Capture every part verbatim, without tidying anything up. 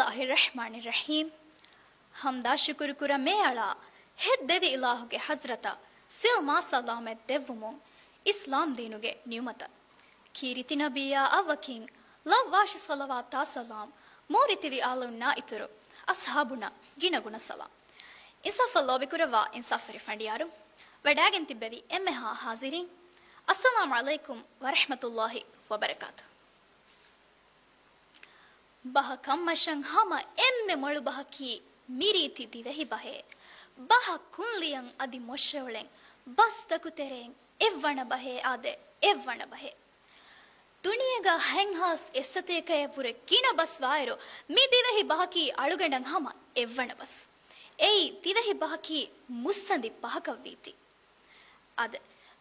އައި ރަޙްމާނި ރަޙީމް. ޙަމްދާ ޝުކުރު ކުރަމޭ އަޅާ ހެއްދެވި އިލާހުގެ ޙަޟްރަތަށް ސިލް މާ ސަލާމަތް ދެއްވުމުން، އިސްލާމް ދީނުގެ ނިޢުމަތަށް. ކީރިތި ނަބިއްޔާ އަށް ވަކިން ލައްވާށި ޞަލަވާތާ ސަލާމް، މޫރިތިވި އާލުންނާ އިތުރު އަޞްޙާބުންނަށް ގިނަ ގުނަ ސަލާމް. އިންސާފަށް ލޯބިކުރައްވާ އިންސާފުވެރި ފަނޑިޔާރު، ވަޑާގެން ތިއްބެވި އެންމެހާ ޙާޟިރީން، އައްސަލާމު ޢަލައިކުމް ވަރަޙްމަތުﷲި ވަބަރަކާތު. ބަހަކަށްމަށަށް ހަމަ އެންމެ މޮޅު ބަހަކީ މިރީތި ދިވެހި ބަހޭ. ބަހަށް ކުންލިޔަން އަދި މޮށެއޮޅެން ބަސްތަކު ތެރެއިން އެއްވަނަ ބަހޭ އާދެ، އެއްވަނަ ބަހޭ. ދުނިޔޭގަ ހަތްހާސް އެއްސަތޭކައެއް ވުރެ ގިނަ ބަސް ވާއިރު، މި ދިވެހި ބަހަކީ އަޅުގަނޑަށް ހަމަ އެއްވަނަ ބަސް. އެއީ ދިވެހި ބަހަކީ މުއްސަނދި ބަހަކަށް ވީތީ. އާދެ،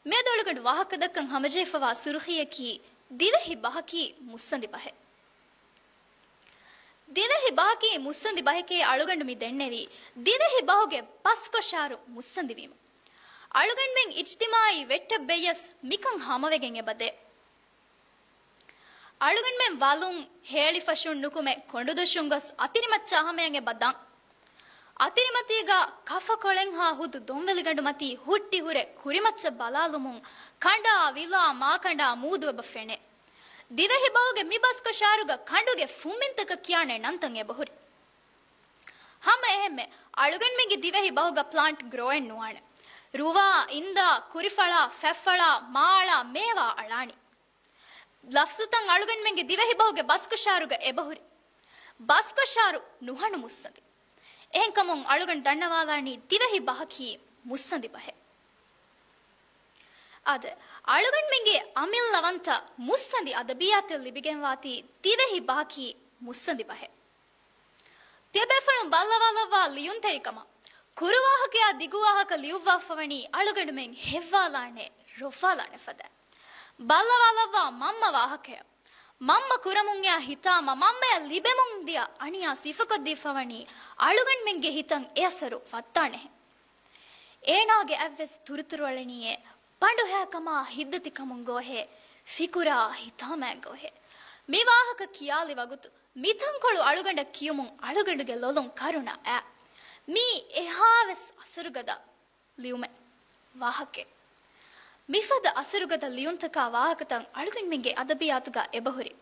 މިއަދު އަޅުގަނޑު ވާހަކަދައްކަން ހަމަޖެހިފަވާ ސުރުޚީއަކީ ދިވެހި ބަހަކީ މުއްސަނދި ބަހޭ. ދިވެހި ބަހަކީ މުއްސަނދި ބަހެކޭ އަޅުގަނޑު މި ދެންނެވީ، ދިވެހި ބަހުގެ ބަސްކޮށާރު މުއްސަނދިވީމަ. އަޅުގަނޑުމެން އިޖްތިމާޢީ ވެއްޓަށް ބެއްޔަސް މިކަން ހަމަވެގެން އެބަދޭ. އަޅުގަނޑުމެން ވަލުން، ހޭޅިފަށުން ނުކުމެ ކޮނޑުދޮށުން ގޮސް އަތިރިމައްޗަށް ހަމަޔަށް އެބަ ދާން. އަތިރިމަތީގަ ކަފަކޮޅެއްހާ ހުދު ދޮންވެލިގަނޑު މަތީ ހުއްޓި ހުރެ ކުރިމައްޗަށް ބަލާލުމުން ކަނޑާ، ވިލާ، މާކަނޑާ، މޫދު އެބަ ފެނޭ. ދިވެހި ބަހުގެ މި ބަސްކޮށާރުގަ ކަނޑުގެ ފުންމިންތަކަށް ކިޔާނެ ނަންތައް އެބަހުރި. ހަމަ އެހެންމެ އަޅުގަނޑުމެންގެ ދިވެހި ބަހުގަ ޕްލާންޓް ގްރޯއެއް ނުވާނެ. ރުވާ، އިންދާ، ކުރިފަޅާ، ފަތްފަޅާ، މާޅާ، މޭވާ އަޅާނީ. ލަފްޒުތައް އަޅުގަނޑުމެންގެ ދިވެހި ބަހުގެ ބަސްކޮށާރުގަ އެބަހުރި. ބަސްކޮށާރު ނުހަނު މުއްސަނދި. އެހެންކަމުން އަޅުގަނޑު ދަންނަވާލާނީ ދިވެހި ބަހަކީ މުއްސަނދި ބަހެއް. އާދެ، އަޅުގަނޑުމެންގެ އަމިއްލަވަންތަ މުއްސަނދި އަދަބިއްޔާތެއް ލިބިގެންވާތީ ދިވެހި ބަހަކީ މުއްސަނދި ބަހެއް. ތިޔަބޭފުޅުން ބައްލަވާލައްވާ ލިޔުންތެރިކަމަށް ކުރުވާހަކަޔާ ދިގުވާހަކަ ލިޔުއްވާފަވަނީ އަޅުގަނޑުމެން ހެއްވާލާނެ، ރޮއްވާލާނެ ފަދައިން. ބައްލަވާލައްވާ މަންމަ ވާހަކަޔަށް. މަންމަ ކުރަމުން އެއާ ހިތާމަ، މަންމަޔަށް ލިބެމުން ދިޔަ އަނިޔާ ސިފަކޮށްދީފަވަނީ އަޅުގަނޑުމެންގެ ހިތަށް އެ އަސަރު ވައްދާނެހެން. އޭނާގެ އަތްވެސް ތުރުތުރުއަޅަނީއޭ، ޕަނޑުހައިކަމާ ހިތްދަތިކަމުން ގޯހޭ، ފިކުރާ ހިތާމައިން ގޯހޭ. މި ވާހަކަ ކިޔާލި ވަގުތު މި ތަންކޮޅު އަޅުގަނޑަށް ކިޔުމުން އަޅުގަނޑުގެ ލޮލުން ކަރުނަ އައި. މީ އެހާވެސް އަސަރުގަދަ ލިޔުމެއް، ވާހަކައެއް. މިފަދަ އަސަރުގަދަ ލިޔުންތަކާ ވާހަކަތައް އަޅުގަނޑުމެންގެ އަދަބިއްޔާތުގަ އެބަހުރި.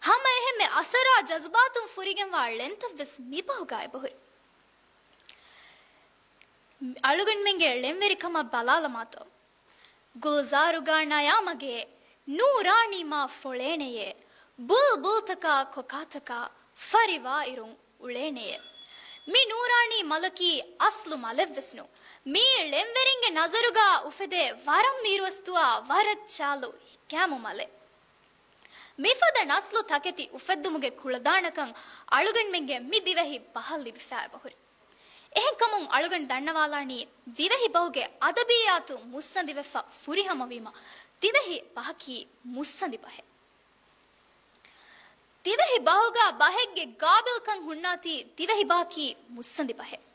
ހަމަ އެހެންމެ އަސަރާ ޖަޒުބާތުން ފުރިގެންވާ ޅެންތައްވެސް މިބަހުގަ އެބަހުރި. އަޅުގަނޑުމެންގެ ޅެންވެރިކަމަށް ބަލާލަމާތޯ. ގުލްޒާރުގާ ނަޔާމަގޭ ނޫރާނީ މާ ފޮޅޭނެޔޭ، ބުލްބުލްތަކާ ކޮކާތަކާ ފަރިވާއިރުން އުޅޭނެޔޭ. މި ނޫރާނީ މަލަކީ އަސްލު މަލެއްވެސް ނޫން. މީ ޅެންވެރިންގެ ނަޒަރުގާ އުފެދޭ ވަރަށް މީރުވަސްދުވާ ވަރަށް ޗާލު ހިކާމު މަލެއް. މިފަދަ ނަސްލު ތަކެތި އުފެއްދުމުގެ ކުޅަދާނަކަން އަޅުގަނޑުމެންގެ މި ދިވެހި ބަހަށް ލިބިފައި އެބަހުރި. އެހެންކަމުން އަޅުގަނޑު ދަންނަވާލާނީ ދިވެހި ބަހުގެ އަދަބިއްޔާތު މުއްސަނދިވެފަ ފުރިހަމަވީމަ ދިވެހި ބަހަކީ މުއްސަނދި ބަހެއް. ދިވެހި ބަހުގަ ބަހެއްގެ ގާބިލްކަން ހުންނާތީ ދިވެހި ބަހަކީ މުއްސަނދި ބަހެއް.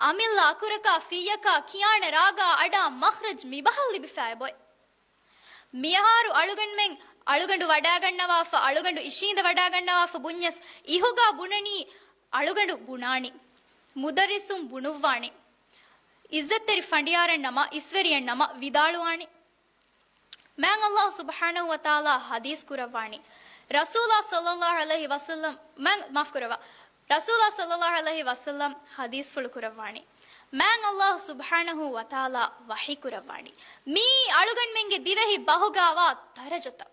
އަމިއްލަ އަކުރަކާ ފިއްޔަކާ ކިޔާނެ ރާގާ އަޑާ މަޚްރަޖް މިބަހަށް ލިބިފައި އެބައޮތް. މިއަހަރު އަޅުގަނޑުމެން، އަޅުގަނޑު ވަޑާގަންނަވާފަ، އަޅުގަނޑު އިށީނދެ ވަޑާގަންނަވާފަ ބުންޏަސް، އިހުގާ ބުނަނީ، އަޅުގަނޑު ބުނާނީ. މުދައްރިސުން ބުނުއްވާނީ. އިއްޒަތްތެރި ފަނޑިޔާރެއް ނަމަ، އިސްވެރިއެއް ނަމަ ވިދާޅުވާނީ. މާތް ﷲ ސުބްޙާނަހޫ ވަތަޢާލާ ޙަދީޘް ކުރައްވާނީ. ރަސޫލާ ޞައްލައްލާހު ޢަލައިހި ވަސައްލަމް، މާތް، މާފުކުރައްވާ. ރަސޫލާ ޞައްލައްލާހު ޢަލައިހި ވަސައްލަމް ޙަދީޘްފުޅު ކުރައްވާނީ. މާތް ﷲ ސުބްޙާނަހޫ ވަތަޢާލާ ވަޙީ ކުރައްވާނީ. މީ އަޅުގަނޑުމެންގެ ދިވެހި ބަހުގާވާ ދަރަޖަތައް.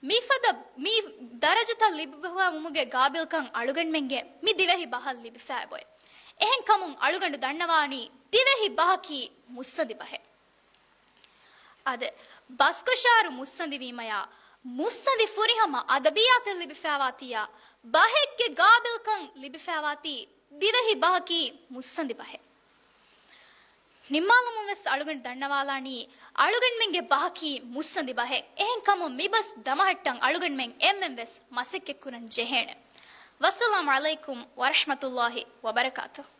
މިފަދަ މި ދަރަޖަތައް ލިބިފަވުމުގެ ގާބިލްކަން އަޅުގަނޑުމެންގެ މި ދިވެހި ބަހަށް ލިބިފައި އެބައޮތް. އެހެންކަމުން އަޅުގަނޑު ދަންނަވާނީ ދިވެހި ބަހަކީ މުއްސަނދި ބަހެއް. އާދެ، ބަސްކޮށާރު މުއްސަނދިވީމަޔާ، މުއްސަނދި ފުރިހަމަ އަދަބިއްޔާތެއް ލިބިފައިވާތީޔާ، ބަހެއްގެ ގާބިލްކަން ލިބިފައިވާތީ ދިވެހި ބަހަކީ މުއްސަނދި ބަހެއް. ނިންމާލުމުން ވެސް އަޅުގަނޑު ދަންނަވާލާނީ، އަޅުގަނޑުމެންގެ ބަހަކީ މުއްސަނދި ބަހެއް. އެހެންކަމުން މިބަސް ދަމަހައްޓަން އަޅުގަނޑުމެން އެންމެން ވެސް މަސައްކަތްކުރަން ޖެހޭނެ. ވައްސަލާމު ޢަލައިކުމް ވަރަޙްމަތުﷲި ވަބަރަކާތުހު.